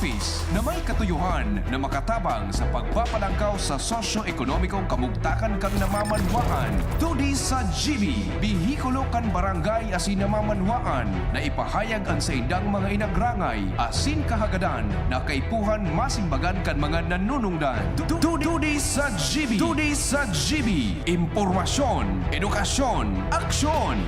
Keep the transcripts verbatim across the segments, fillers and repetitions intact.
Office na may katuyohan na makatabang sa pagpapalangkaw sa sosyo-ekonomikong kamugtakan kan namamanwaan. Tudi sa G B, behikulo kan barangay asin namamanwaan na ipahayag an saindang mga inagrangay asin kahagadan na kaipuhan masimbagan kan mga nanunungdan. Tu-, tu-, Tudi sa G B, Tudi sa G B, impormasyon, edukasyon, aksyon.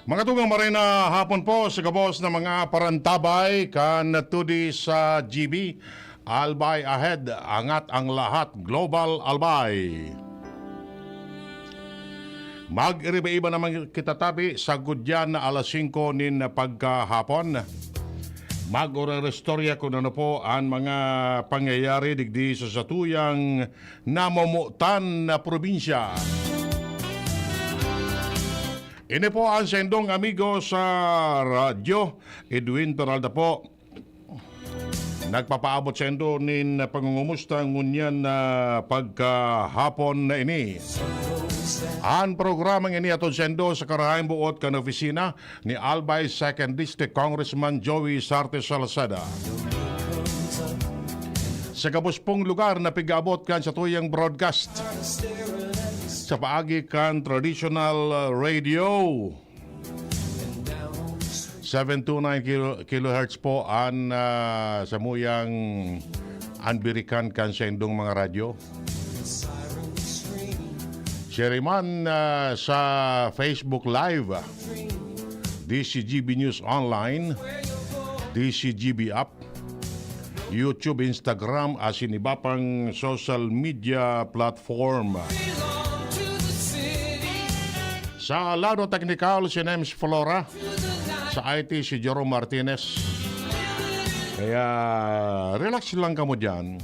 Mga tugang, maray na hapon po sa gabos na mga parantabay kan Tudi sa G B. Albay Ahead, angat ang lahat, Global Albay. Mag-iriba-iba naman kita tabi, sagkod yan na alas singko nin pagkahapon. Mag-orerostorya kun ano po an mga pangyayari digdi sa satuyang namomotan na probinsya. Ini po ang saindong amigo sa radyo, Edwin Peralta po. Nagpapaabot saindo nin pangungumusta ngunyan na pagkahapon na ini. An programang ini hatod saindo sa karahayang buot kan opisina ni Albay Second District Congressman Joey Sarte Salceda. Sa gabos pong lugar na pig-aabot kan satuyang broadcast sa paagi kan traditional radio. Seven two nine kilo-, kilohertz po an, ah, samuyang an birikan kan saindong mga radyo. Siya rin man, ah, sa Facebook Live, D C G B News Online, D C G B App, YouTube, Instagram, asin iba pang social media platform. Sa lado teknikal, si Nems Flora. Sa I T, si Jerome Martinez. Kaya, relax lang kamo dyan.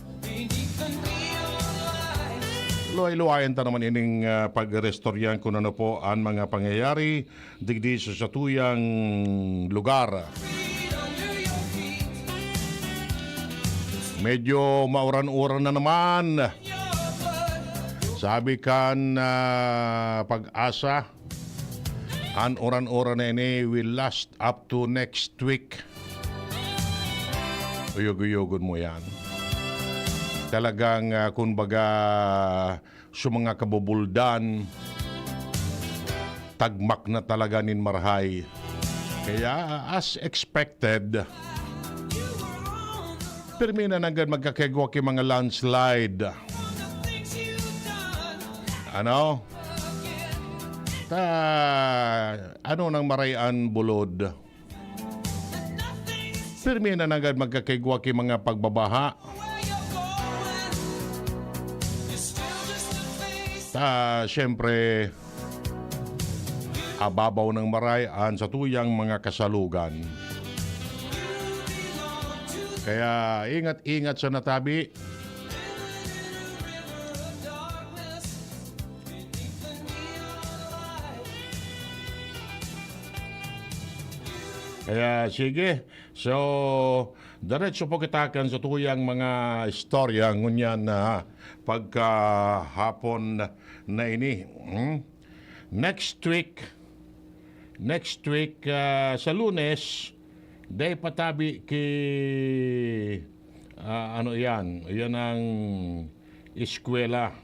Luway-luwayan ta naman ining, ah, pag-restoryan kun ano po ang mga pangyayari digdi sa satuyang lugar. Medyo mauran-uran na naman. Sabi kan, ah, Pag-asa, an uran-uran na ini will last up to next week. Uyog-uyogon mo yan. Talagang, ah, kumbaga, sa mga kabubuldan, tagmak na talaga nin marahay. Kaya, as expected, pirmi na nanggad magkakigwa ki mga landslide. Ano? Ta, ano nang maray an bulod? Pirmi na nanggad magkakigwa ki mga pagbabaha. Ta, siyempre, ababaw ng maray an satuyang mga kasalugan. Kaya ingat-ingat sa natabi. Kaya sige, so diretso po kita kan satuyang mga istorya ngunyan na pagkahapon na ini. Hmm? Next week, next week, ah, sa Lunes, dai patabi ki, ah, ano yan? Yan ang eskwela.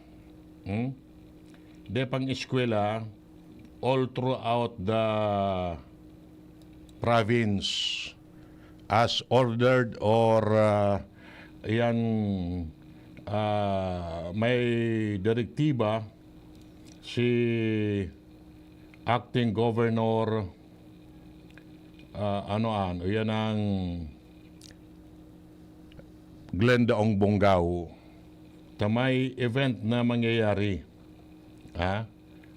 Hmm? Dai pang eskwela all throughout the province as ordered or, ah, yan, ah, may direktiba si acting governor, ah, ano an, yan ang Glenda Ong Bongao. Ta may event na mangyayari, ha,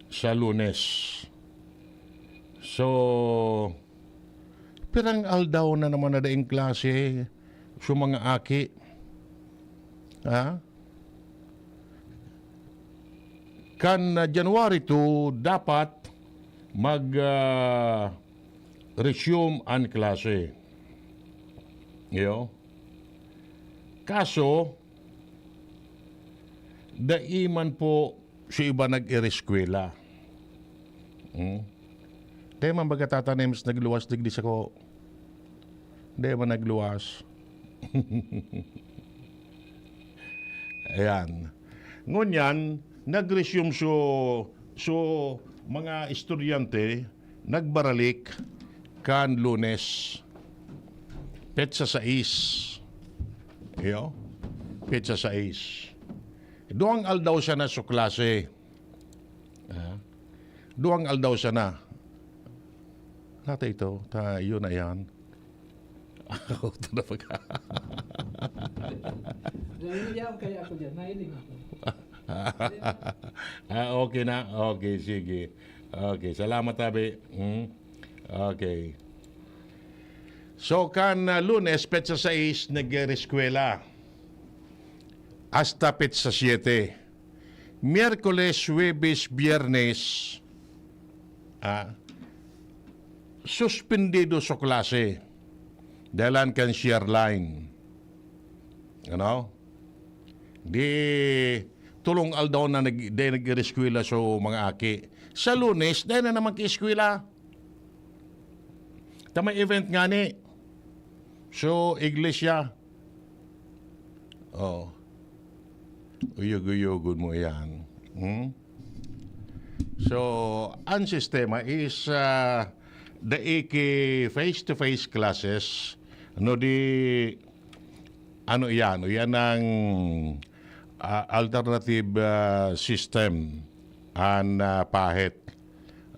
sa Lunes. So, pirang aldaw na naman na daing klase sa mga aki. Ha? Kan, ah, January two, dapat mag, ah, resume an klase. Iyo. Kaso, dai man po si iba nag-ireskwela. Hmm? Dai man baga Tata Nems nagluwas digdi sako. Dai man nagluwas. Ayan. Ngunyan, nag-resume so, so mga estudyante, nagbaralik kan Lunes, petsa sais. Iyo, petsa sais. Duwang aldaw siya na sa klase. Ah, duwang aldaw siya na. Nata ito, ta, yun na yan. Ako, ito na pag- Dahil yan, kaya ako dyan, nahiling ako. Ah, okay na? Okay, sige. Okay, salamat, Tabi. Hmm? Okay. So, kan, ah, Lunes, petsa sais, nag-reskwela. Hasta petsa siete. Miyerkules, Huwebes, Biyernes, ah, suspendido sa klase. Dalan kan shear line. Ano? Di, tulong aldaw na nag-, di nag-ireskwela so mga aki. Sa Lunes, dai na naman kieskwela. Ta may event ngani. So, iglesia. Oh. Uyog-uyogon mo yan. Hmm? So, ang sistema is, ah, daiki face-to-face classes, no di, ano yan, o yan ang, ah, alternative, ah, system, an, ah, pahit.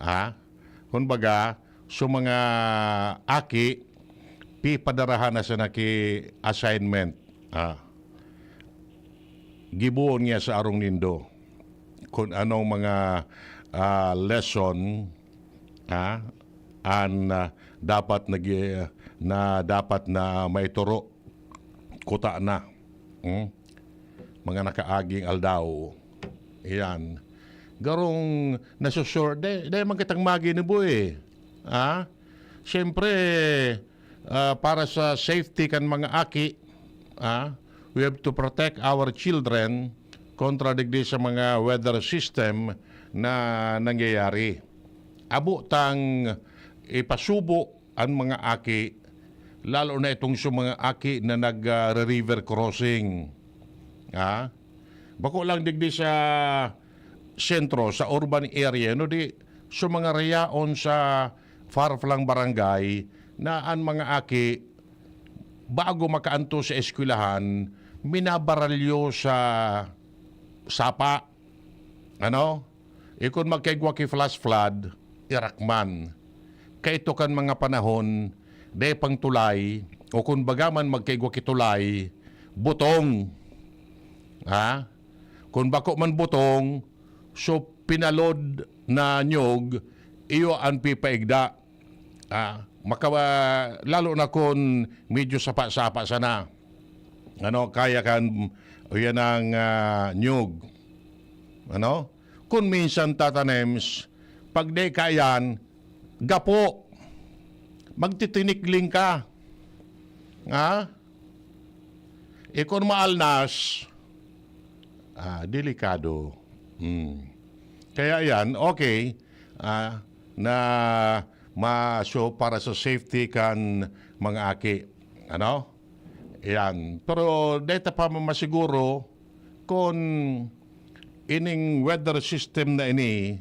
Ha? Kumbaga, so mga aki, pipadarahan na sana ki assignment. Ah. Gibohon niya sa arong nindo kung anong mga, ah, lesson, ah, an, ah, dapat nag-, na dapat na maituro kuta na. Hmm? Mga nakaaging aldaw. Iyan. Garong nasusur-, de, de man kitang maginibo eh. Ha? Siyempre, ah, para sa safety kan mga aki, ah, we have to protect our children kontra digdi sa mga weather system na nangyayari. Abo tang ipasubo an mga aki, lalo na itong sa mga aki na nag, ah, river crossing. Ha? Bako lang digdi sa sentro, sa urban area, no, di, sa mga rayaon sa far-flung barangay na an mga aki, bago makaantos sa eskwelahan, minabaralyo sa sapa. Ano? Ikon magkaigwa ki flash flood, irakman. Kaito kan mga panahon, dai pang tulay, o kun baga man magkaigwa ki tulay, butong. Ha? Kun bako man butong, so pinalod na nyog, iyo an pipaigda. Ah, makawa-, lalo na kun medyo sapa-sapa sana. Ano, kaya kan, o yan ang, ah, nyog. Ano? Kun minsan, Tata Nems, pag di kayan, gapo. Magtitinikling ka. Ha? Ikon maalnas, ah, delikado. Hmm. Kaya yan, okay, ah, na ma-, so, para sa safety kan mga aki. Ano? Yan. Pero deta pa masiguro kung ining weather system na ini,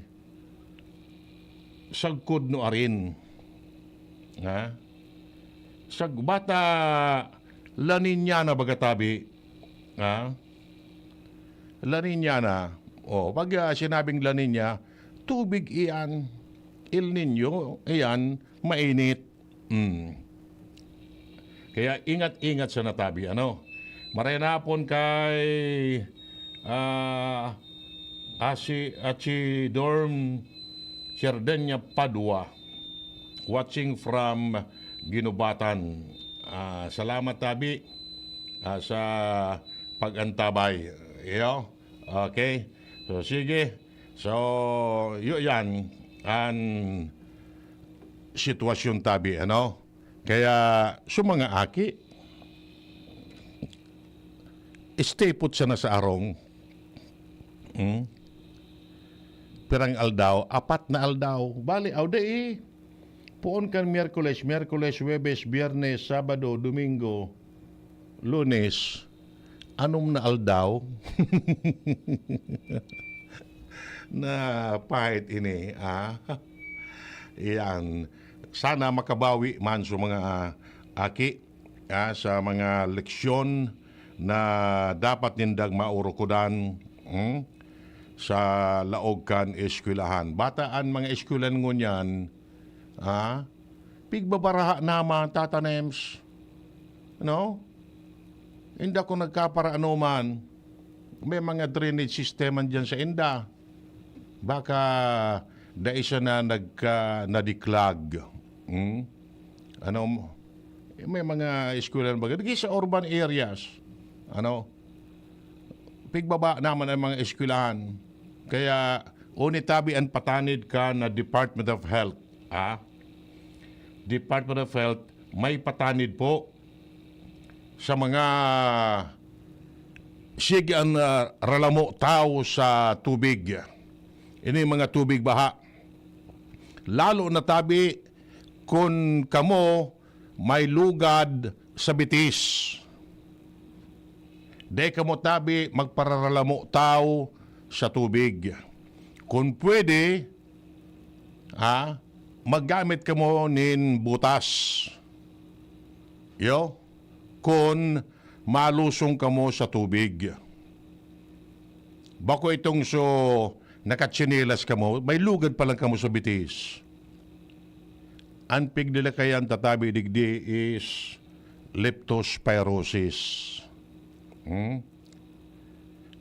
sagkod no arin. Ha? Sag-, bata, La Niña na baga tabi. Ha? La Niña na. O, pag, ah, sinabing La Niña, tubig iyan. El Niño, iyan, mainit. Mm. Kaya ingat-ingat sa natabi, ano? Maray na hapon kay, ah, Asi-, Achi Dorm Serdenya Padua, watching from Ginubatan. Ah, salamat, tabi, ah, sa pag-antabay. Iyo? Okay. So, sige. So, yu-, yan an sitwasyon tabi, ano? Kaya, sa mga aki, stay put sana sa arong. Hmm? Pirang aldaw, apat na aldaw. Bali, aw, dai. Poon kan Miyerkules, Miyerkules, Huwebes, Biyernes, Sabado, Domingo, Lunes. Anom na aldaw. Na pahit ini, ah. Iyan. Sana makabawi man sa mga, ah, aki, ah, sa mga leksyon na dapat nindang maurukodan, hmm, sa laog kan eskwelahan. Bata an mga eskwelahan ngunyan, ah, pigbabaraha naman, Tata Nems. No? Inda ko nagkaparaanoman, may mga drainage system man dyan sa inda. Baka dai siya na nagka-, nadiklag. Hmm? Ano, may mga eskwelahan baga. Di sa urban areas. Ano? Pigbaba naman ang mga eskwelahan. Kaya, uni tabi an patanid kan Department of Health. Ha? Department of Health, may patanid po sa mga sige an, ah, ralamo tawo sa tubig. Ini mga tubig baha. Lalo na tabi kun kamo may lugad sa bitis. Dai kamo tabi magpararalamo tawo sa tubig. Kun pwede, ha, maggamit kamo nin butas. Yo, kun malusong kamo sa tubig. Bako itong so nakatsinelas kamo, may lugad pa lang kamo sa bitis. An pigdilakayan tatabi digdi is leptospirosis. Hmm?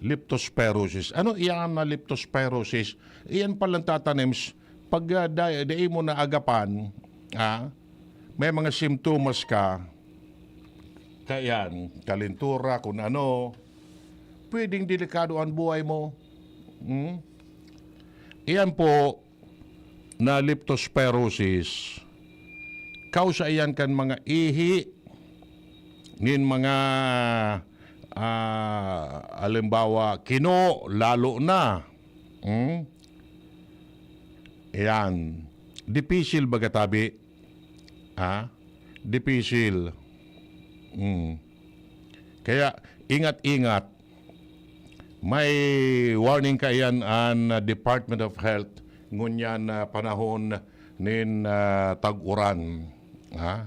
Leptospirosis. Ano iyan na leptospirosis? Iyan palang tatanim s-, pag, ah, da-, dai mo naagapan, ah, may mga simptomas ka, kaiyan, kalintura, kung ano, pwedeng delikado ang buhay mo. Hmm? Iyan po, na leptospirosis, kausa iyan kan mga ihi nin mga, ah, halimbawa, kino, lalo na. Hmm? Ayan. Dipisil baga tabi. Ha? Dipisil. Hmm. Kaya, ingat-ingat. May warning kaiyan an, ah, Department of Health ngunyan na panahon nin, ah, tag-uran, ha?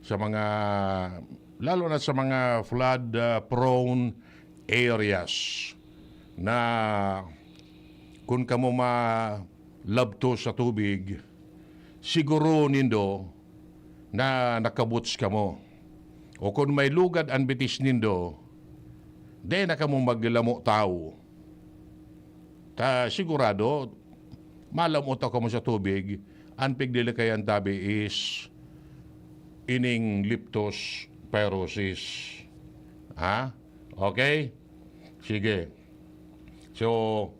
Sa mga, lalo na sa mga flood, ah, prone areas na kun kamo malabtos sa tubig, siguro nindo na naka-boots kamo. O kun may lugad an bitis nindo, dai na kamo maglamo tawo. Ta sigurado, malamo ta kamo sa tubig, an pigdilikayan tabi is ining leptospirosis. Ha? Okay? Sige. So,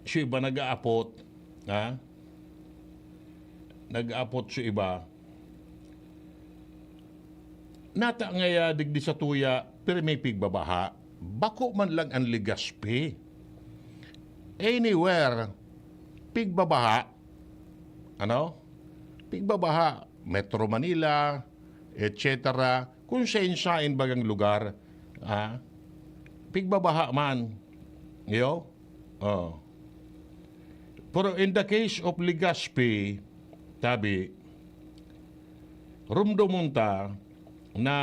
si iba nag-aapot, ha? Nag-aapot si iba. Nata ngaya digdi sa tuya, pero may pigbabaha. Bako man lang an Legazpi. Anywhere, pigbabaha. Ano? Pigbabaha. Metro Manila, et cetera. Kung sain-sain bagang lugar, ah, pigbabaha man. Yo? Oh. Pero in the case of Legazpi, tabi, rumdomon ta na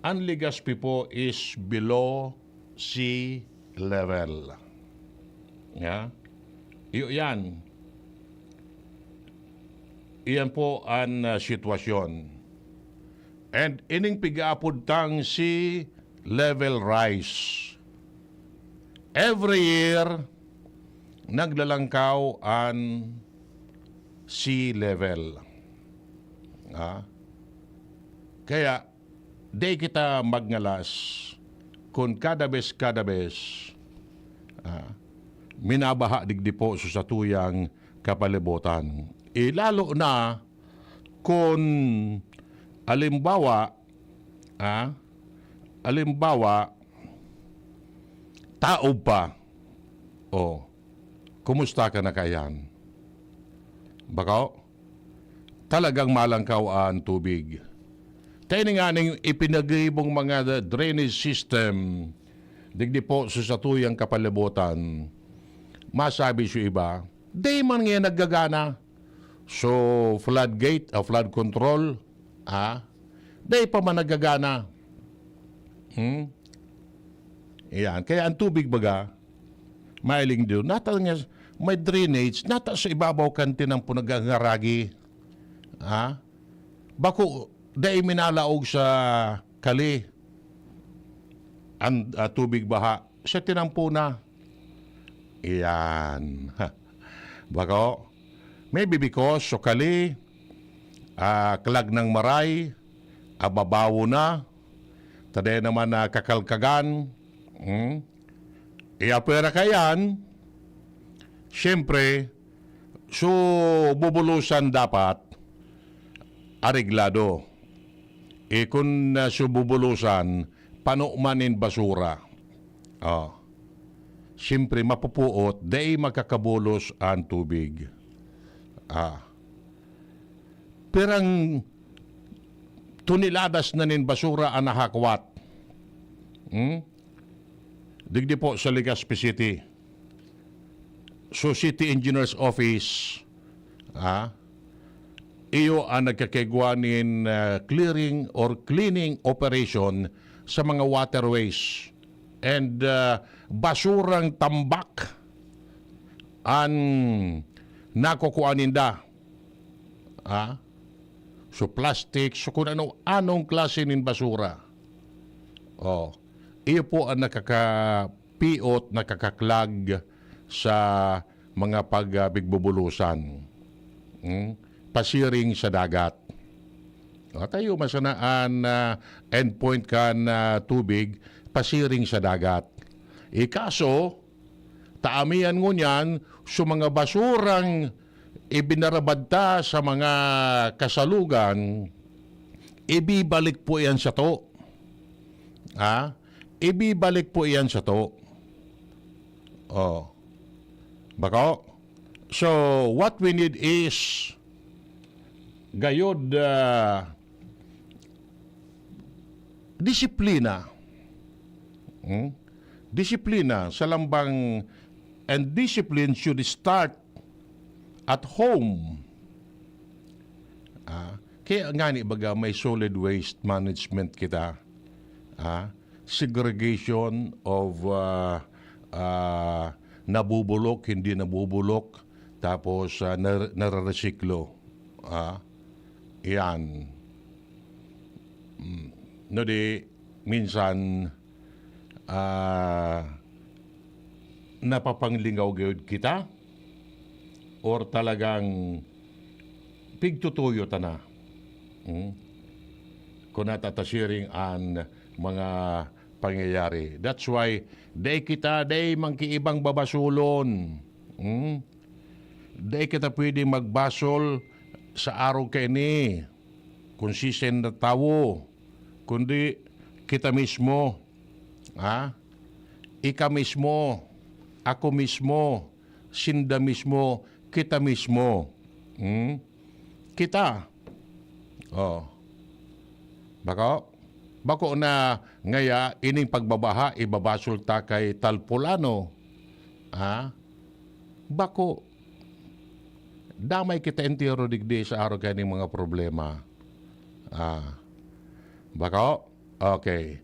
an Legazpi po is below sea level. Ya? Iyo yan. Iyan po an, ah, sitwasyon. And ining pigaapod tang sea level rise. Every year, naglalangkaw an sea level. Ah? Kaya, dai kita magngalas kun kada bes, kada bes, ah, minabaha digdi po sa satuyang kapalibutan. E, lalo na kun alimbawa, ah, alimbawa, taob pa. O, kumusta ka na kaiyan? Bako? Talagang malangkaw an tubig. Kaya ini nganing ipinagibong mga drainage system digdi po sa satuyang kapalibutan, masabi sa iba, di man nga naggagana. So, floodgate, ah, flood control, ah, di pa man naggagana. Hmm? Iyan. Kaya ang tubig baga, mailing doon. Nata nga, may drainage, nata sa ibabaw kan tinampo nagangaragi. Ha? Bako, dai minalaog sa kali. Ang, ah, tubig baha, sa tinampo na. Iyan. Bako, maybe because so kali, ah, kalag ng maray, ababawo na, taday naman na kakalkagan, hmm? Iya pwera kaiyan, siyempre, so bubulusan dapat areglado. E kun, ah, so bubulusan, pano man nin basura. Oh. Siyempre, mapupuot, dai makakabulos an tubig. Ah. Pirang toneladas na nin basura an nahakwat. Hmm? Digdi po sa Legazpi City. So, City Engineers Office, ah, iyo ang nagkakaigwa nin, ah, clearing or cleaning operation sa mga waterways and, ah, basurang tambak an nakukuha ninda. Ah? So, plastic, so kung ano-anong klase nin basura. Oh, iyo po ang nakakapiot, nakakaklag sa mga pag, ah, pigbubulusan. Hmm? Pasiring sa dagat. O, tayo, masanaan na endpoint kan, ah, tubig, pasiring sa dagat. Ikaso, taamian ngunyan, so mga basurang ibinarabad ta sa mga kasalugan, ibibalik po yan sato. Ha? Ibibalik po yan sato. Oh. Bako? So, what we need is gayod, ah, disiplina. Hmm? Disiplina sa lambang, and discipline should start at home. Ah, kaya ngani baga may solid waste management kita. Ah, segregation of, ah, ah, nabubulok, hindi nabubulok, tapos, ah, nar-, nararesiklo. Ah, iyan. Mm. No di, minsan, ah, napapanglingaw gayud kita or talagang pigtutuyo ta na. Hmm? Kung natatasiring an mga pangyayari. That's why, dai kita, dai man ki ibang babasolon. Hmm? Dai kita pwede magbasol sa arog kaini, kung siisay na tawo, kundi kita mismo. Ha? Ika mismo, ako mismo, sinda mismo, kita mismo. Hmm? Kita. Oh. Bako? Bako na ngaya ining pagbabaha, ibabasol ta kay tal pulano. Ha? Bako. Damay kita entero digdi sa arog kaning mga problema. Ah. Bako? Okay.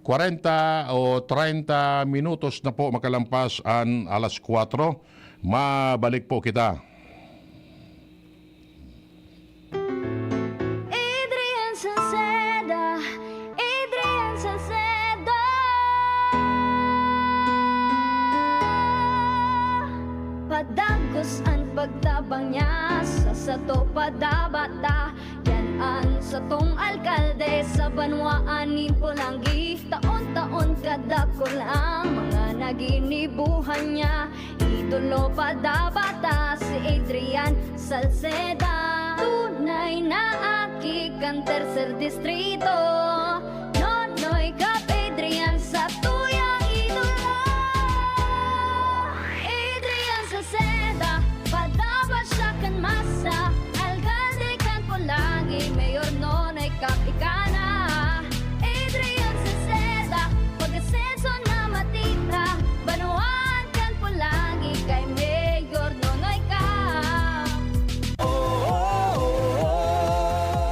Kwarenta o treinta minutos na po makalampas an alas kwatro. Mabalik po kita. Adrian Salceda, Adrian Salceda. Padagos an pagtabang niya, sa sato padabata. Yan an satong alkalde sa banwaan nin Polangui. Taon-taon kadakul ang mga naginibuhan niya. Idolo pa dapat ta si Adrian Salceda. Tunay na aki kan tercer distrito. Nonoy Cap Adrian sa tuyang idolo. Adrian Salceda, pa dapat siya kan masa. Alcalde kan Polangi, Mayor Nonoy Cap ika na. Adrian Salceda, pag-asenso na matira. Banwaan kan Polangi, kay Mayor Nonoy Cap.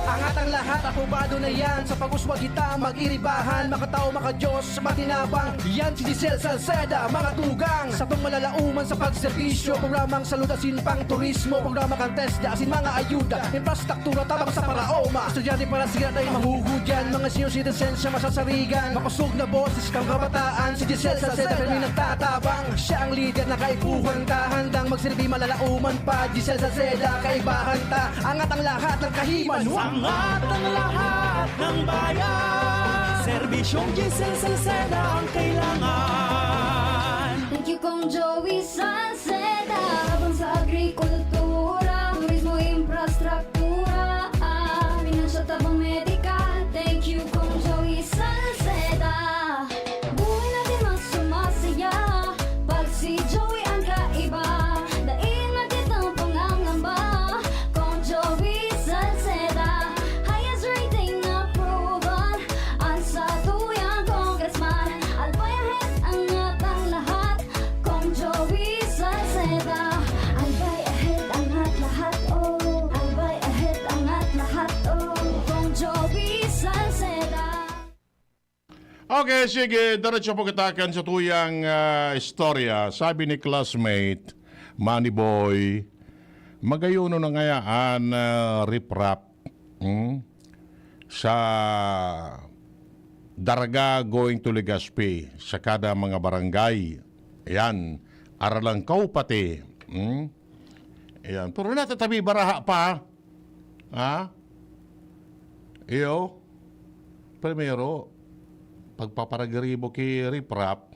Angat ang lahat, aprobado na yan. Sa pag-uswag kita, mag-iribahan, makatao, makadiyos, matinabang. Yan si Giselle Salceda, mga tugang. Sa pangmalalauman sa pagserbisyo, programang salud asin pang turismo, programa kan TESDA asin mga ayuda, infrastruktura tabang sa paraoma. Estudyante para siya na mahuhudyan, mga senior citizens siya masasarigan. Makosog na boses kang kabataan, si Giselle Salceda, pirmi nagtatabang. Siya ang lider na kaipuhan ta, handang magsilbi malalauman pa. Giselle Salceda, kaibahan ta, angat ang lahat ng kahiman. Angat ang lahat ng bayan. Serbisyong Giselle Salceda ang kailangan. Thank you, Kong Joey Salceda. Habang sa agrikultura, turismo, infrastruktura, ah, financial tabang medikal. Thank you, Kong Joey Salceda. Buhay natin mas sumasaya pag si Joey ang kaiba. Dai na kitang pangangamba, Kong Joey Salceda. Highest rating approval, ang satuyang congressman. Albay ahead, angat ang lahat, Kong Joey Salceda. Albay ahead, angat lahat, oh. Albay ahead, angat lahat, oh. Kong Joey Salceda. Okay, sige, diretso po kita kan sa tuyang ah, istorya. Sabi ni classmate, Manny Boy, magayon na ngaya an ah, riprap hmm? sa Daraga going to Legazpi, sa kada mga barangay. Ayan, Aralangkaw pati. Hmm? Ayan. Pero natatabi baraha pa. Ha? Iyo, primero, pagpaparagaribo ki riprap,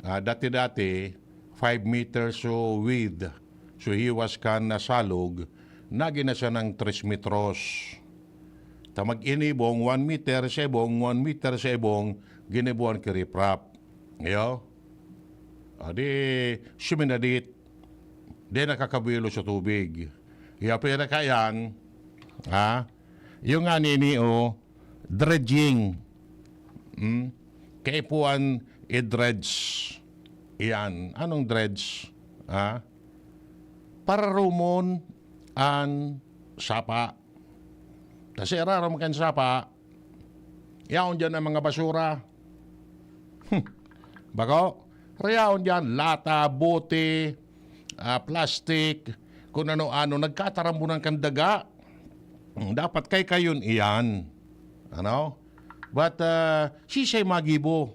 ah, dati-dati, five meters so width, so hiwas kan nasalog, nagin na siya ng tres metros. Ta mag-inibong, one meter sa ibong, one meter sa ibong, ginibuan ki riprap. Iyo? Adi, suminadit. Di nakakabuelo sa tubig. Iyo, pero kayan, ha? Yung nga nini, oh, dredging. Hmm? Kaipuan i-dredge. Iyan. Anong dredge? Ha? Pararumon an sapa. Kasi ararom kan sapa, yaon dyan ang mga basura. Hmm. Bako? Rayaon dyan, lata, bote, ah, plastic, kung ano-ano. Nagkatarambunan kan daga. Hmm, dapat kay kayon iyan. Ano? But, ah, sisay magibo?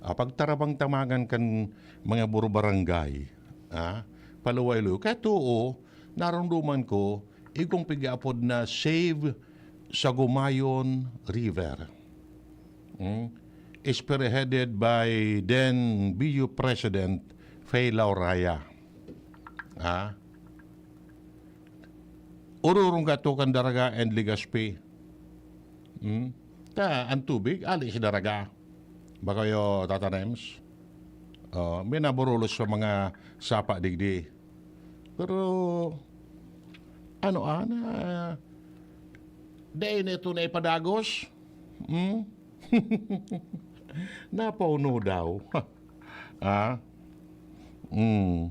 Ah, pagtarabang-tamangan kan mga burubarangay, ah, paluway-luway. Kaya too, narumduman ko, igong pigaapod na Save Sagumayon River. Hmm? Spearheaded by then B U President Fay Lauraya. Ah? Ururong ka to kan Daraga and Legazpi. Hmm? Ta, ang tubig, ali sa Daraga. Ba kayo, Tata Nems? Oh, minaburulos sa mga sapa digdi. Pero, ano, ana, dai na ito na ipadagos? Hmm? Napauno daw. Ah? Hmm.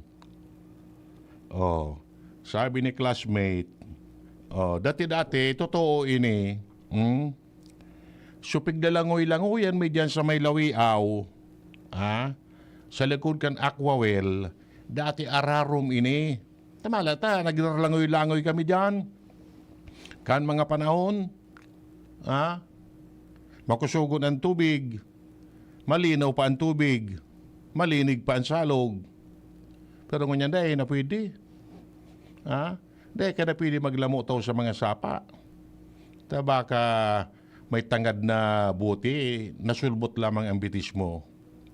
Oh, sabi ni classmate, oh, dati-dati, totoo ini. Hmm? So, piglalangoy-langoyan mi diyan sa may Lawiaw, ha? Sa likod kan Aquawell, dati ararom ini. Tamala ta, nagralangoy-langoy kami diyan. Kan mga panahon, ha? Makusugon ang tubig, malinaw pa ang tubig, malinig pa ang salog. Pero ngunyan, dai na pwede. Ha? Dai ka na pwede maglamotaw sa mga sapa. Ta baka may tangad na buti, nasulbot lamang ang bitis mo.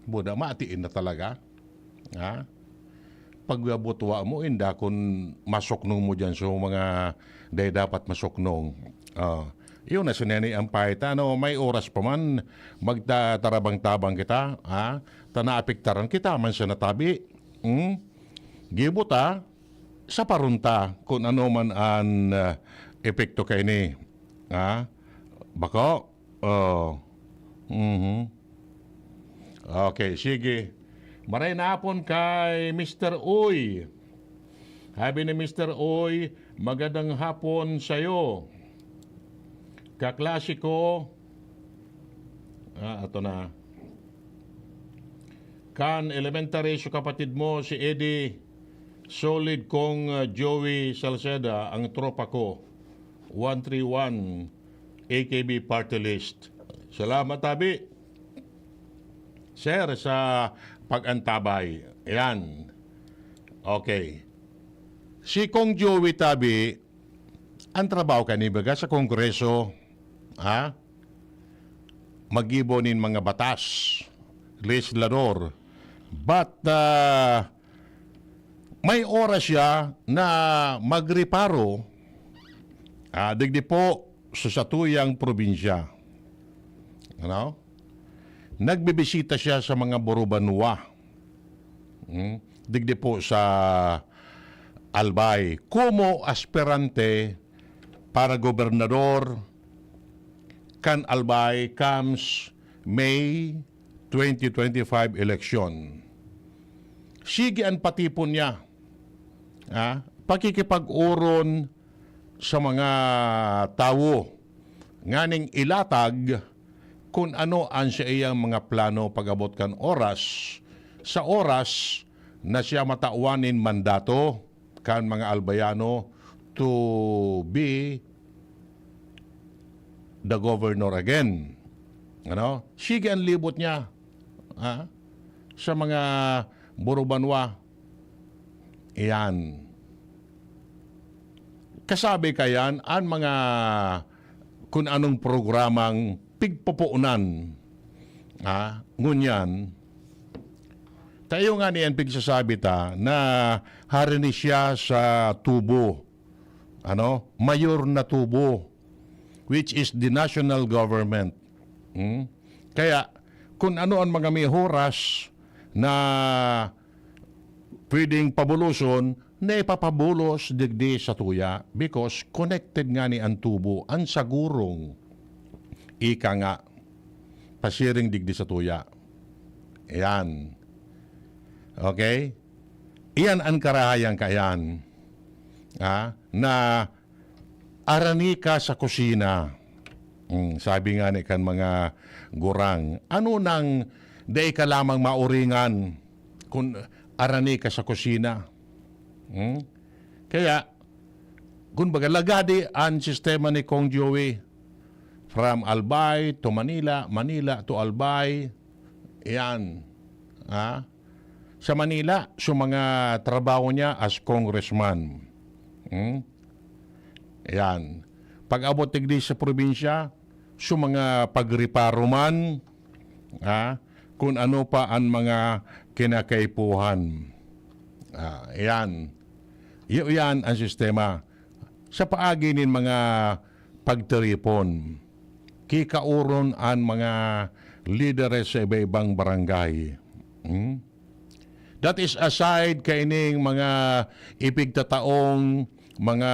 Buda, matiin na talaga. Ha? Pag-abot wa mo, inda kun masuknong mo diyan sa mga dai dapat masuknong. Ah, yun na si Nene Ampay. Ta, ano, may oras pa man, magtatarabang-tabang kita, ha? Ta naapektaran kita man sa natabi. Hmm? Gibo ta, sa parunta, kung ano man an, ah, epekto kaini. Ha? Bako? Oh. Mhm. Okay, sige. Maray na hapon kay Mister Uy. Habi ni Mister Uy, "Magandang hapon sa'yo. Kaklase ko," ah, ato na. "Kan elementary, so kapatid mo, si Eddie. Solid kong, ah, Joey Salceda, ang tropa ko. One three one, A K B Party List." Salamat, Tabi. Sir, sa pag-antabay. Ayan. Okay. Si Kong Joey Tabi, ang trabaho kani baga sa Kongreso, ha? Maggibo nin mga batas, legislador. But, ah, may oras siya na magreparo, ah, digdi po sa satuyang probinsya. Ano? Nagbibisita siya sa mga borobanwa. Hmm? Digdi po sa Albay. Komo aspirante para gobernador kan Albay comes May twenty twenty-five election. Sige an patipon niya. Ah, pakikipag-oron sa mga tawo nganing ilatag kun ano an saiyang mga plano pag-abot kan oras, sa oras na siya matawan nin mandato kan mga Albayano to be the governor again. Ano? Sige an libot niya, ha? Sa mga borobanwa. Iyan. Kasabi kayan an mga kun anong programang pigpoponan. Ha? Ngunyan, tayo nga niyan pigsasabi ta na hari ni siya sa tubo. Ano? Mayor na tubo, which is the national government. Hmm? Kaya, kung ano ang mga may oras na pwedeng pabuloson, na ipapabulos digdi sa tuya, because connected nga ni ang tubo, ang sagurong, ika nga, pasiring digdi sa tuya. Ayan. Okay? Iyan ang karahayan kaiyan. Ha? Na arani ka sa kusina. Hmm, sabi nga ni kan mga gurang, ano nang dai ka lamang mauringan kun arani ka sa kusina? Hmm? Kaya, kun baga, lagadi an sistema ni Kong Joey. From Albay to Manila, Manila to Albay. Yan. Ha? Sa Manila, so mga trabaho niya as congressman. Hmm? Yan. Pag-abot digdi sa probinsya, so mga pagreparo man, ha? Kung ano pa ang mga kinakaipuhan. Ah, yan. Iyo yan ang sistema. Sa paagi nin mga pagtiripon, kikaoron an mga lideres sa iba-ibang barangay. Hmm? That is aside kaining mga ipigtataong mga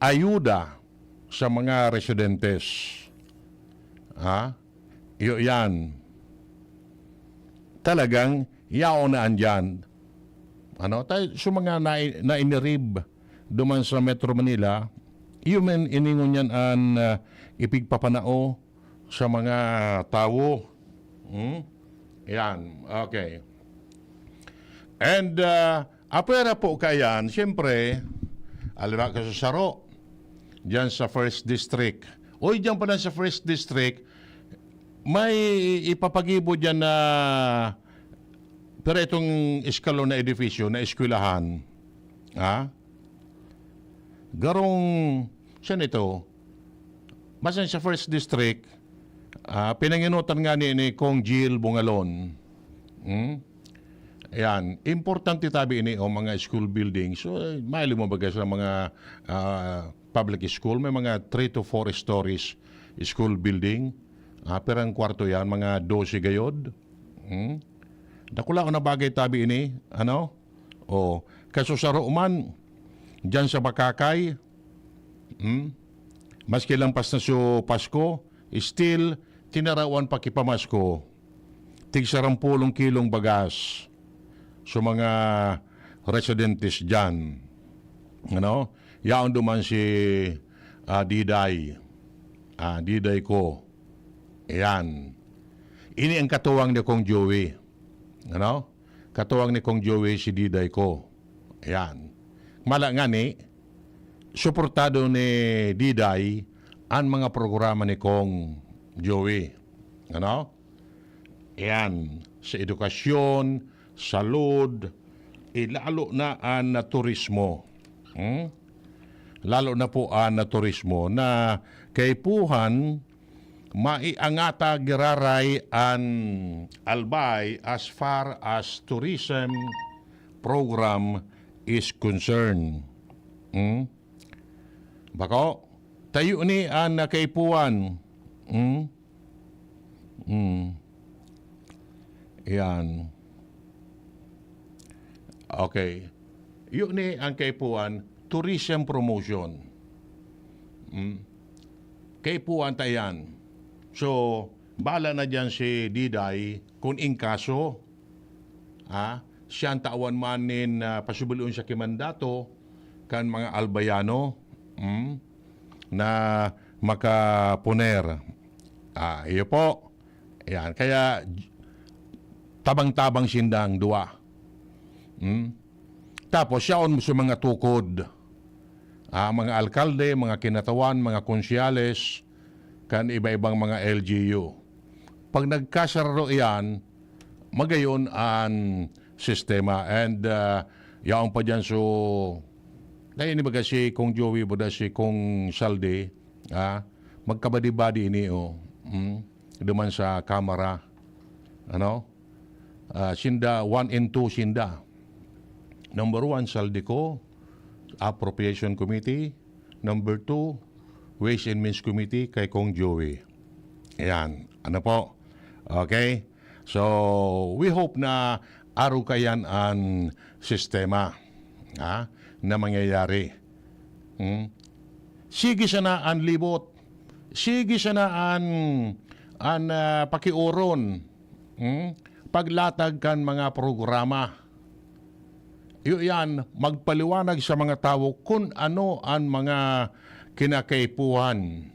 ayuda sa mga residentes. Ha? Iyo yan. Talagang yaon na andyan. Ano? Tayo, sa mga na, nainirib duman sa Metro Manila, iyo man iningon yan an, ah, ipigpapanao sa mga tawo. Hmm? Yan. Okay. And, ah, apwera po kayan, siyempre, aliwa ka sa saro, dyan sa First District. Uy, dyan pala sa First District, may ipapagibo dyan na, pero itong eskalon na edifisyo na eskwelahan. Ha? Garong, saan ito? Basta sa First District, ah, pinanginutan nga ni, ni Kong Jill Bungalon. Hmm? Ayan, importante tabi ini, o mga school building. So, eh, mahiling mo ba sa mga, ah, public school, may mga three to four stories school building. Ah, pirang kwarto yan, mga dose gayod. Hmm? Dakula na bagay tabi ini, ano? O, kaso saro man, dyan sa Bakakay, hmm? Maski lampas na su Pasko, still, tinarawan pakipamasko. Tig sarampulong kilong bagas sa mga residentes dyan. Ano? Yaon duman si, ah, Diday. Ah, Diday ko. Ayan. Ini ang katuwang ni Kong Joey. Ano? Katuwang ni Kong Joey si Diday ko. Ayan. Mala ngani, suportado ni Diday an mga programa ni Kong Joey. Ano? Ayan. Sa edukasyon, salud, eh, lalo na an turismo. Hmm? Lalo na po an turismo na kaipuhan maiangata giraray an Albay as far as tourism program is concerned. Hmm? Bako, tayo ni an kaipuhan. Hmm? Hmm. Yan. Okay. Yun ni ang kaipuhan, tourism promotion. Hmm. Kaipuhan ta yan. So, bala na dyan si Diday, kung in kaso, ha, siya ang tawan man nin, ah, pasubulion siya ki mandato kan mga Albayano, hmm, na makaponer. Ah, iyo po. Yan. Kaya, j-, tabang-tabang sindang duwa. Hmm? Tapos, yaon sa mga tukod. Ah, mga alkalde, mga kinatawan, mga konsyales, kan iba-ibang mga L G U. Pag nagkasararo iyan, magayon an sistema. And, ah, yaon pa diyan, so, kaya ni baga si Kong Joey, buda si Kong Saldi, ah, magkabadi-badi ini, oh. Hmm? Duman sa Kamara. Ano? Ah, sinda, one and two sinda. Number one, Saldi ko, Appropriation Committee. Number two, Ways and Means Committee kay Kong Joey. Ayan. Ano po? Okay? So, we hope na arog kayan an sistema, ha, na mangyayari. Hmm? Sige sana an libot. Sige sana an, an, ah, pakioron. Hmm? Paglatag kan mga programa. Iyo yan, magpaliwanag sa mga tawo kun ano an mga kinakaipuhan.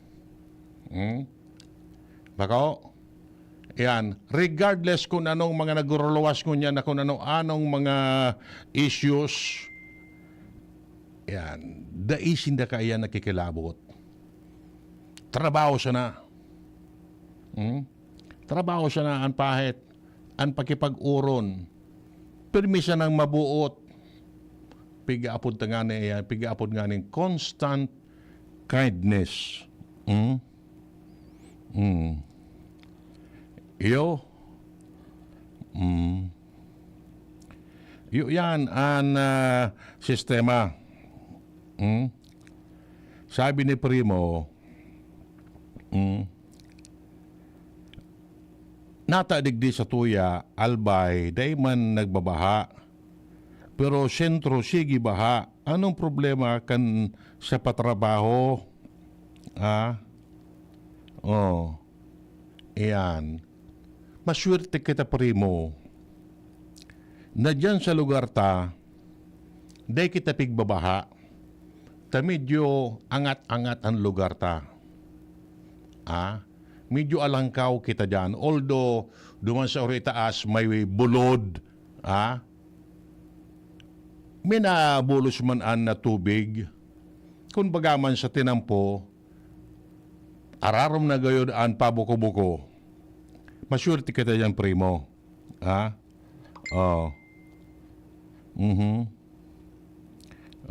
Hmm? Bako? Yan. Regardless kun anong mga naguruluwas ngunyan na kun ano-anong mga issues, yan. Dai sinda kaiyan nakikilabot. Trabaho sana. Hmm? Trabaho sana an pahit, an pakipag-oron. Pirmi sanang mabuot. Pigaapod ta ngani, yan. Pigaapod nganing constant kindness. Hmm? Hmm. Iyo. Hmm. Iyo yan, an, ah, sistema. Hmm? Sabi ni Primo, hmm, nata digdi sa tuya, Albay, dai man nagbabaha. Pero sentro, sige baha. Anong problema kan sa patrabaho? Ah? Oh. Iyan. Maswerte kita, Primo, na diyan sa lugar ta, dai kita pigbabaha. Ta medyo angat-angat an lugar ta. Ah? Medyo alangkaw kita diyan. Although, duman sa uri taas, may bulod. Ah? Minabulos man an na tubig. Kun baga man sa tinampo, ararom na gayod an pabuko-buko. Maswerte kita diyan, Primo. Ha? Oh. Mhm.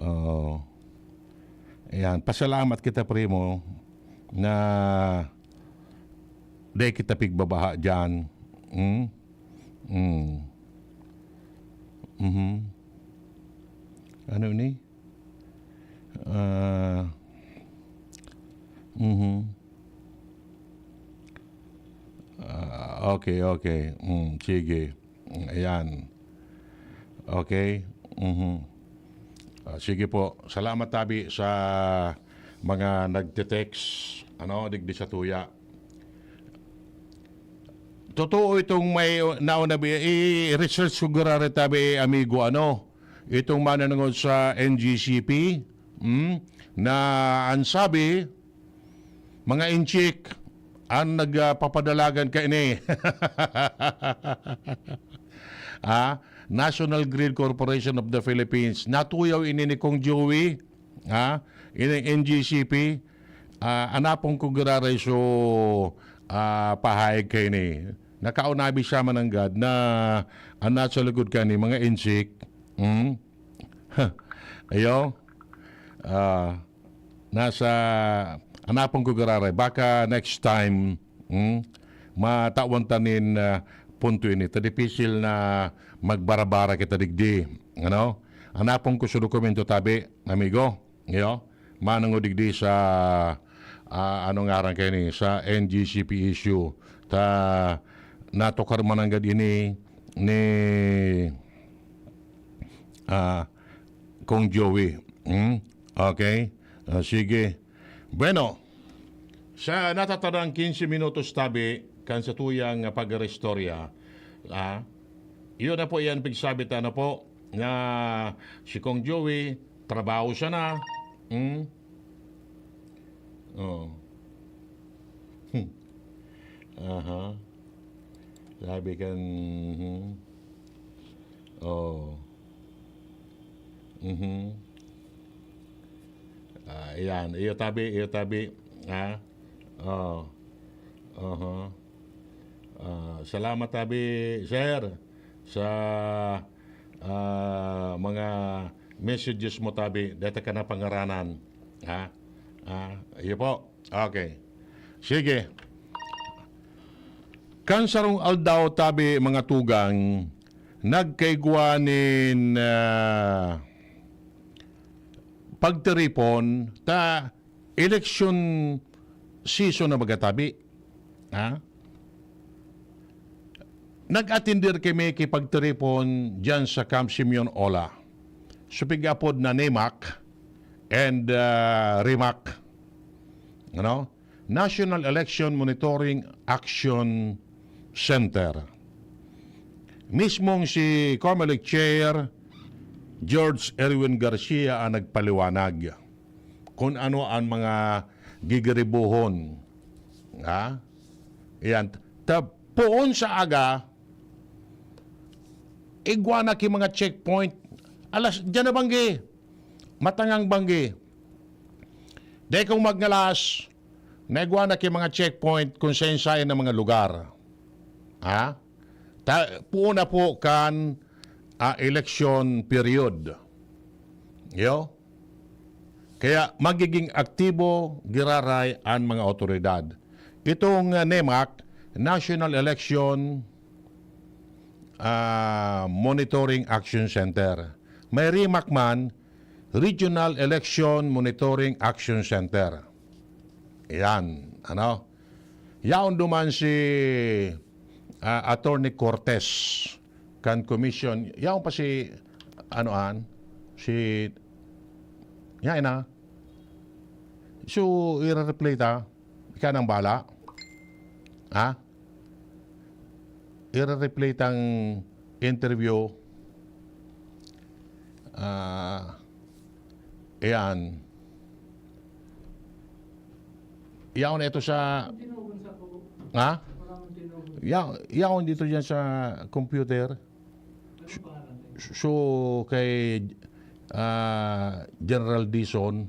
Oh. Ayan. Pasalamat kita, Primo, na dai kita pigbabaha diyan. Hmm? Hmm. Mhm. Ano ni? Ah, mhm. Ah, okay, okay. Mm, sige. Mm, ayan. Okay. Mhm. Ah, sige po. Salamat tabi sa mga nagte-text, ano, digdi sa tuya. Totoo itong may nauna bi-, i-research ko gurare tabi, amigo, ano, itong mananangod sa N G C P, hmm, na ang sabi, mga inchik ang nagpapadalagan kaini. Ah, National Grid Corporation of the Philippines. Natuyaw ini ni Kong Joey, ha? Ini N G C P. Ah, anapon ko giraray so, ah, pahayag kaini. Nakaunabi siya mananggad na anat sa lugod kani, mga inchik. Hmm? Ayo. Ah, nasa, anapon ko giraray. Baka next time, hmm, matawan ta nin, ah, punto ini. Ta dipisil na magbarabara kita digdi. Ano? Anapon ko sa dokumento tabi, amigo. Iyo? Manango digdi sa, ah, ano ngaran kaini? Sa N G C P issue. Ta natukar mananggad ini ni, ah, Kong Joey. Hmm? Okay? Ah, sige. Bueno, sa natatadang quince minutos tabi, kan sa tuyang pag-restorya, ah, yun na po yan, pigsabi ta na po, na si Kong Joey, trabaho siya na. Hmm? Oh. Hmm. Aha. Sabi kan, mhm. Oh. Mhm. Ah, ayan. Iyo tabi, iyo tabi. Ha? Oh. Aha. Ah, salamat tabi, sir, sa, ah, mga messages mo tabi. Deta ka na pangaranan. Ha? Ah, iyo po. Okay. Sige. Kan sarong aldaw tabi, mga tugang, nagkaigwa nin, ah, pagtiripon ta election season na baga tabi. Ha? Nag-atindir kami ki pagtiripon diyan sa Camp Simeon Ola. So, pig-apod na NEMAC and, ah, REMAC. Ano? National Election Monitoring Action Center. Mismong si Comelec Chair George Erwin Garcia ang nagpaliwanag kung ano ang mga gigiribuhon. Ha? Yan. Ta-, poon sa aga, igwa na ki mga checkpoint. Alas, diyan na banggi. Matangang banggi. Dai kong magngalas, naigwa na ki mga checkpoint kung saen-saen na mga lugar. Ha? Ta-, puon na po kan, ah, election period. Yo? Kaya magiging aktibo giraray an mga awtoridad. Itong, ah, NEMAC, National Election, ah, Monitoring Action Center. May REMAC man, Regional Election Monitoring Action Center. Yan, ano? Yaon duman si, ah, Attorney Cortez kan commission. Yaon pa si, ano an? Si, yan na. So, ire-replay ta. Ika nang bala. Ha? Ire-replay tang interview. Ah, ayan. Yaon ito sa, ha? Ya-, yaon dito dyan sa computer. So, kay, ah, General Dizon,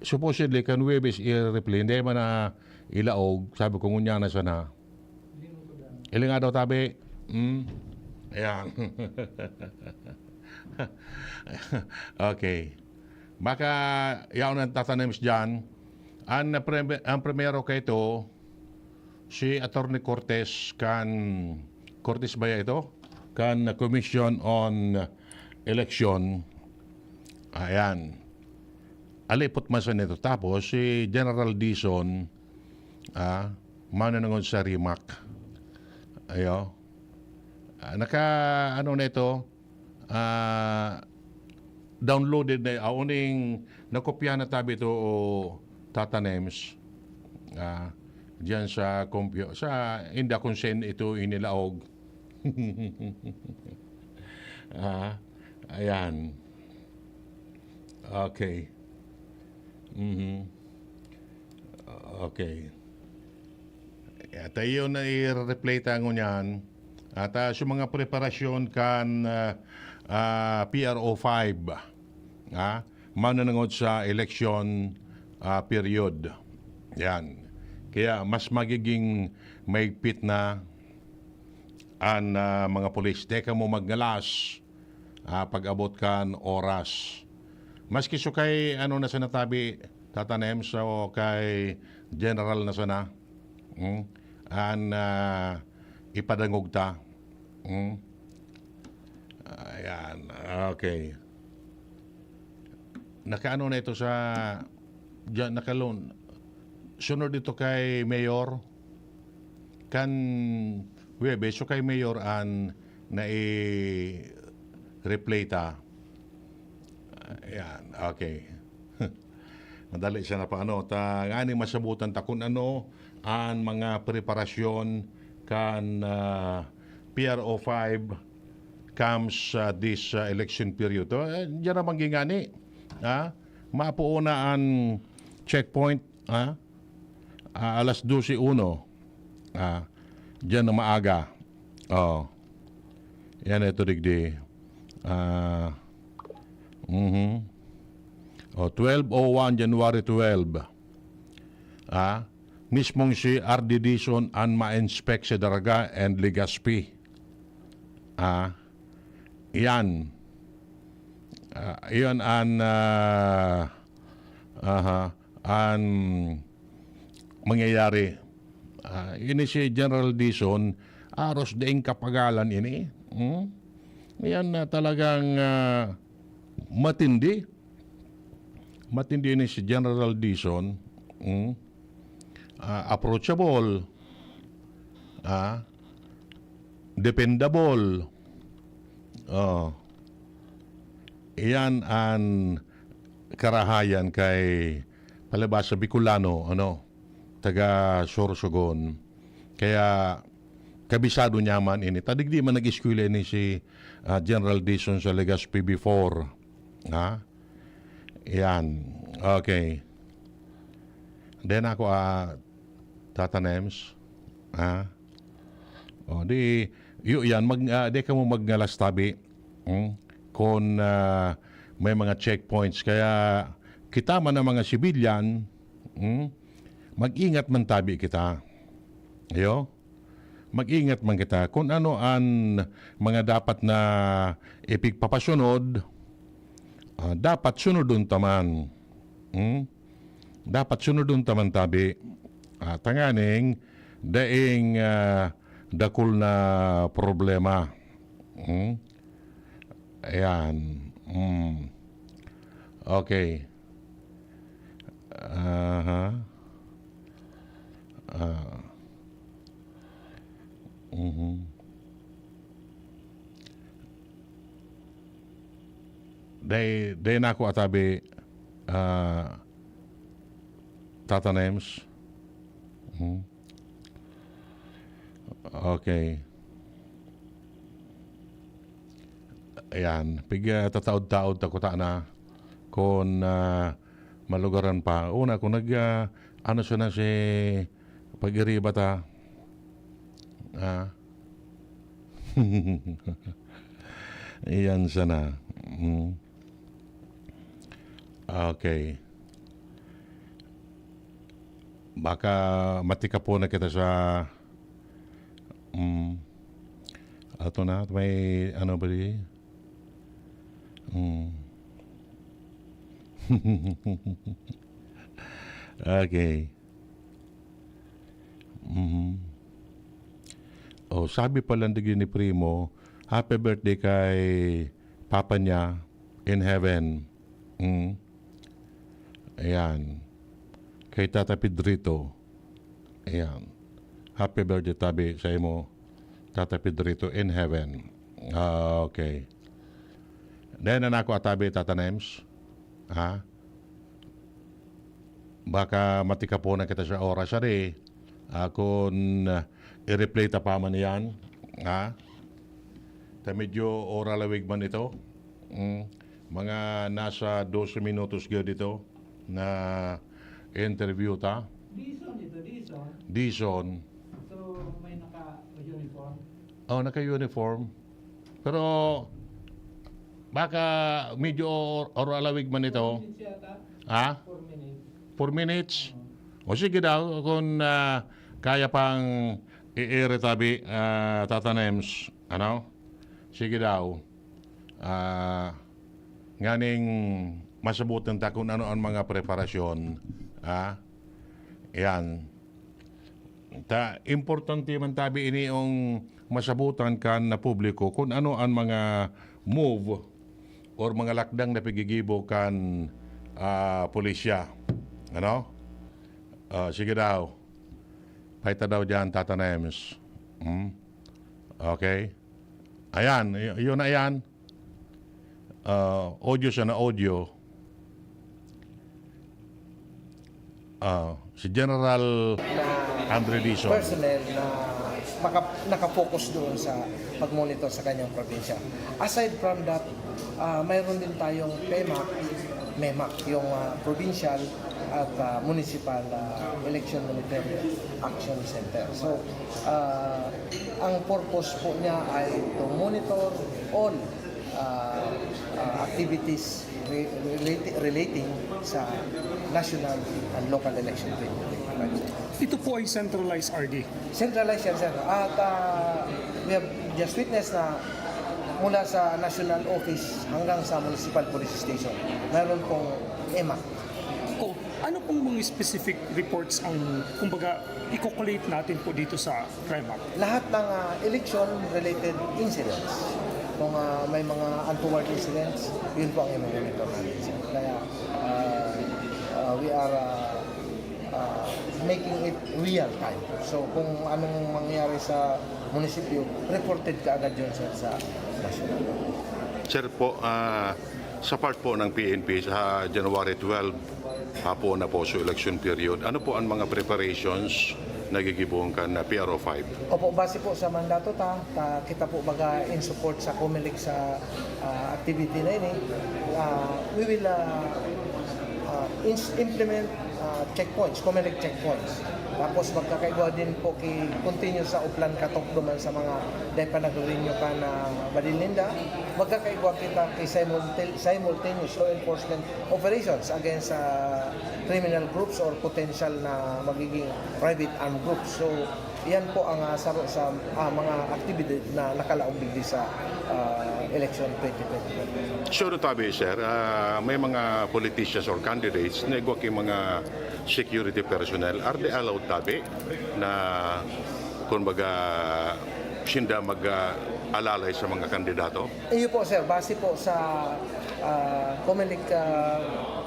supposedly, kan Huwebes i-replay, hindi man na ilaog, sabi ko, "Ngunyan na sana." Ili nga daw tabi. Hmm? Ayan. Okay. Baka yaon ang tatanim dyan. Ang, preme-, ang primero kay ito, si Attorney Cortez kan, Cortez ba ya ito? kan Commission on Election. Ayan. Alipot man sa nito. Tapos, si General Dizon, ah, mananangod sa rimak. Ayo. Ah, naka, ano na ito, ah, downloaded na, ah, uning nakopya na tabi ito o Tata Nems. Ah, diyan sa compute, sa inda kung saan ito inilaog. Ah, ayan. Okay. Mhm. Okay. At iyon na i-replay ta ngunyan. At, ah, sa mga preparasyon kan, ah, ah, P R O five, ah, mananangod sa election, ah, period. Yan. Kaya mas magiging maigpit na an, ah, mga pulis. Dai kamo magngalas, ah, pag-abot kan oras. Maski so kay, ano na sana tabi, Tata Nems, o kay General na sana. Hmm? An, ah, ipadangog ta. Hmm? Ayan. Okay. Nakaano na ito sa, diyan, nakalon-, sunod ito kay Mayor. Kan Huwebes, so kay Mayor an nai-replay ta. Ayan, okay. Madali siya na paano. Ta, ngani masabutan ta kung ano an mga preparasyon kan, ah, P R O five comes, ah, this, ah, election period. So, eh, diyan naman gingani. Ha? Mapuuna an checkpoint, ha? Ah, alas dose uno. Ah, diyan na maaga. Oh. Yan ito, digdi. Ah, mhm. Oh, twelve oh one, January twelve. Ah, mismong si R D Dizon an ma-inspect sa Daraga and Legazpi. Ah, iyan. Ah, iyan an, ah, aha, an mangyayari. Ah, ini si General Dizon, aros daing kapagalan ini. Hmm? Iyan na talagang, ah, matindi. Matindi ni si General Dizon. Hmm? Ah, approachable. Ah, dependable. Oh. Iyan an karahayan kay palibhasa Bicolano, ano, taga Sorsogon. Kaya kabisado niya man ini. Ta digdi man nag-eskwela ini si, ah, General Dizon sa Legazpi before. Ha? Yan. Okay. Then ako, ah, Tata Nems, ha? O, di, yu-, yan, mag, ah, di kamo magngalas tabi. Hmm? Kung, ah, may mga checkpoints. Kaya kita man ang mga sibilyan, hmm? Mag-ingat man tabi kita. Ayo? Mag-ingat man kita. Kung ano an mga dapat na ipigpapasunod, ah, dapat sunodon ta man. Hmm? Dapat sunodon ta man tabi. Ah, tanganing daing, ah, dakul na problema. Hmm? Ayan. Hmm. Okay. Aha. Ah. Mhm. Dai, dai na ako atabi, ah, Tata Nems. Mhm. Okay. Ayan. Pig, ah, tataod-taod ta kutana kun, ah, malugaran pa. Una, kung nag, ah, ano siya na si pag-iriba ta. Ah. Iyan sana. Mm. Okay. Baka matikapon na kita sa, mm, ato na, may ano ba di? Mm. Okay. Mhm. Oh, sabi pala digdi ni Primo, Happy birthday kay papa niya in heaven. Mm. Ayan. Kay Tata Pedrito. Ayan. Happy birthday tabi sa imo, Tata Pedrito in heaven. Ah, okay. Then, anako atabi, Tata Nems. Ha? Baka matikaponan kita sa oras, ari. Ah, kun, ah, i-replay ta pa man iyan, ha? Ta medyo ora lawig man ito. Mm, mga nasa dose minutos gyud ito na interview ta. Dison ito, Dison. Dison. So, may naka-uniform? Oh, naka-uniform. Pero baka medyo or-, or alawig man ito. Four minutes yata. Ha? Four minutes. Four minutes? Oo. O sige daw, kung, ah, kaya pang i-air tabi, ah, Tata Nems, ano? Sige daw. Ah, nganing masabutan ta kung ano ang mga preparasyon, ah, yan. Ta, importante man tabi ini yung masabutan kan na publiko kung ano ang mga move or mga lakdang na pigigibo kan, ah, pulisya. Ano? Ah, sige daw. Paita daw dyan, Tata Nems. Hmm? Okay. Ayan, y-, yun na yan. Ah, audio siya na audio. Ah, si General Andre Dizon. Personnel na maka-, nakafocus doon sa pag-monitor sa kanyang probinsya. Aside from that, ah, mayroon din tayong PEMAC, MEMAC, yung, ah, provincial at, ah, municipal, ah, election monitoring action center. So, ah, ang purpose po niya ay to monitor all, ah, ah, activities re-, relati-, relating sa national and local election twenty twenty-five. Ito po ay centralized, R D? Centralized yan, sir. At, ah, we have just witnessed na mula sa national office hanggang sa municipal police station, mayroon pong EMAC. O, ano pong mga specific reports ang, kumbaga, i-collate natin po dito sa PEMAC? Lahat ng, ah, election-related incidents. Kung, ah, may mga untoward incidents, yun po ang i-monitor natin, sir. Kaya, ah, ah, we are, ah, ah, making it real time. So, kung anong mangyayari sa munisipyo, reported kaagad yun, sir, sa national. Sir po, ah, sa part po ng P N P, sa January twelve, hapon na po, so election period. Ano po ang mga preparations na gigibohon kan na P R O five? Opo, base po sa mandato ta, ta, kita po baga in support sa COMELEC sa, ah, activity na ini. Ah, we will, ah, ah, ins-, implement, ah, checkpoints, COMELEC checkpoints. Tapos magkakaigwa din po ki continue sa Oplan Katok duman sa mga dai pa nagre-renew kan na badil ninda. Magkakaigwa kita ki simulta-, simultaneous law enforcement operations against sa criminal groups or potential na magiging private armed groups. So, yan po ang, ah, saro sa, ah, mga aktibidad na nakalaog digdi sa, ah, election twenty twenty-five. Sure tabi, sir, ah, may mga politicians or candidates na igwa ki mga security personnel. Are they allowed tabi na, kumbaga, sinda mag, ah, alalay sa mga kandidato? Iyo po, sir. Base po sa, ah, COMELEC, ah,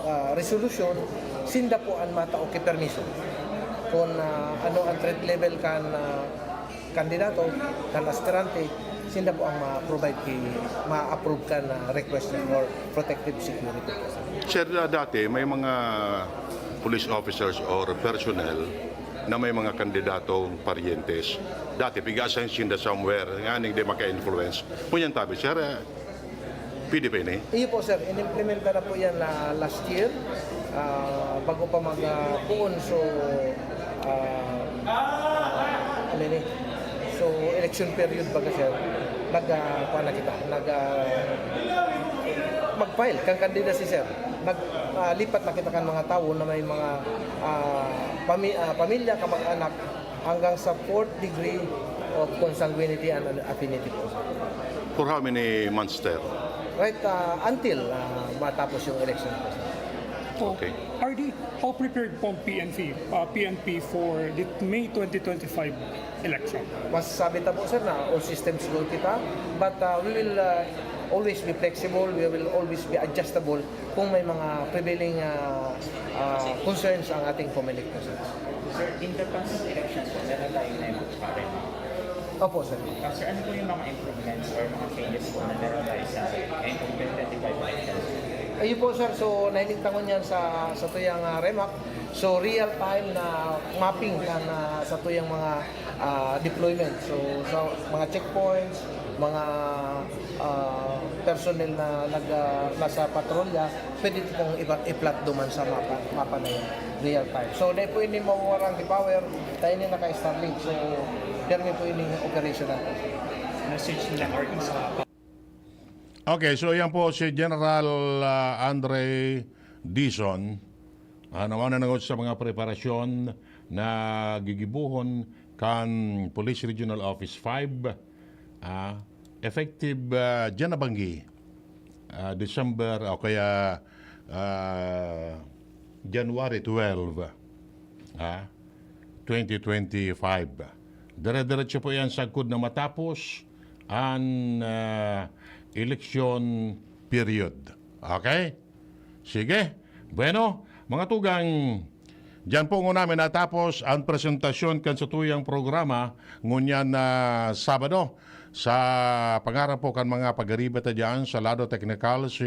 ah, resolution, sinda po ang matao ki permiso. Kung, ah, ano ang threat level kan, ah, kandidato, kan aspirante, sinda po ang ma-provide ki, ma-approve kan, ah, request for protective security. Sir, ah, dati may mga police officers or personnel na may mga kandidatong paryentes. Dati, piga-assign sinda somewhere, nganing di maka-influence. Ngunyan tabi, sir, eh, pwede pa ini? Iyo po, sir. Inimplementa na po yan na last year. Ah, bago pa mag, ah, puon. So, ah, ano ini? So, election period baga, sir. Nag, ah, kuha na kita. Nag, ah, mag-file kang candidacy, sir. Nag, ah, lipat na kita kan mga tawo na may mga, ah, pami-, ah, pamilya, kamag-anak, hanggang sa fourth degree of consanguinity and affinity po, sir. For how many months, sir? Right, ah, until, ah, matapos yung election po, sir. So, Okay. R D, how prepared po ang P N P, uh, P N P for the May twenty twenty-five election? Masasabi ta po, sir, na all systems go kita, but uh, we will uh, always be flexible, we will always be adjustable kung may mga prevailing uh, uh, concerns ang ating Comelec po, sir. Sir, in the past election po, meron tayong network pa rin. Opo, sir. Uh, sir, ano po yung mga improvements or mga changes po na meron tayo sa twenty twenty-five election? Ayun po, sir. So, nahilintangon yan sa, sa tuyang uh, REMAC. So, real time na mapping kan uh, sa tuyang mga uh, deployment. So, sa mga checkpoints, mga uh, personnel na nag, uh, nasa patrolya, pwede itong iba, i-plot duman sa mapa, mapa na yun, real time. So, dahil po ini mawawarang di power, tayo ini naka-Starlink. So, pirmi po ini operational. Message na or isa Okay, so yan po si General ah, Andre Dizon. Ah, naman na sa mga preparasyon na gigibuhon kan Police Regional Office five, ah, effective ah, dyan na banggi, ah, December o kaya ah, January twelve, ah, twenty twenty-five. Dire-diretso po yan sagkod na matapos an ah, election period. Okay? Sige. Bueno, mga tugang, diyan po ngunyan natapos ang presentasyon kan satuyang programa ngunyan na Sabado. Sa pangaran po kan mga pag-ariba ta diyan, sa lado teknikal si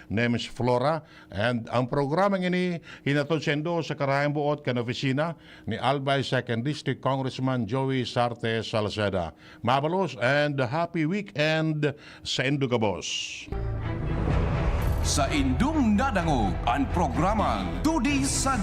Nemes Flora, and ang programang ini hinatod saindo sa karayang buot kan opisina ni Albay Second District Congressman Joey Sarte Salceda. Mabalos and happy weekend saindo gabos. Saindong nadangog an programang Todi sa